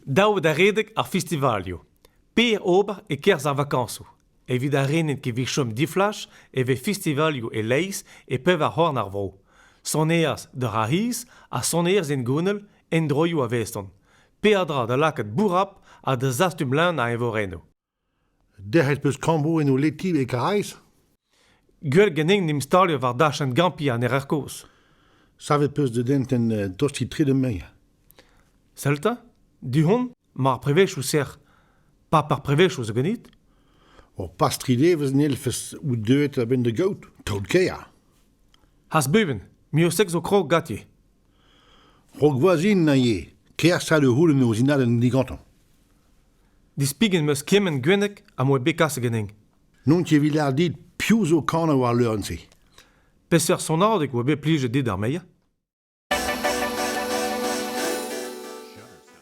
Dav da redek ar festivalioù. Per ober e-kerzh ar vakañsoù. Evit ar re n'int ket evit chom diflach e vez festivalioù e-leizh e pevar c'horn ar vro. Sonerezh d'ur c'hiz ha sonerezh hengounel endroioù a-veston. Peadra da lakaat bourrapl ha da zastum leun a eñvorennoù. Derc'het 'peus kambroù en ho leti e Karaez? Gwell ganin 'n em staliañ war dachenn gampiñ an Erer Kozh. Savet 'peus da dentenn tostik-tre da meiñ. Sell 'ta, du-hont 'mañ ar prevezioù sec'h. Paper prevezioù zo ganit? Ur pastri devezh n'hellfes out deuet a-benn da gaout, taol-kaer. Hast buan, muioc'h zo krog ganti. Raok voazin ivez, kerzh da c'houlenn o zinadenn digantañ. Dispignet 'm eus kement gwenneg am boa bet kaset ganin. N'on ket evit lâret dit piv zo kanañ war al leurenn-se. Peseurt sonadeg oa bet plijet dit ar meilh?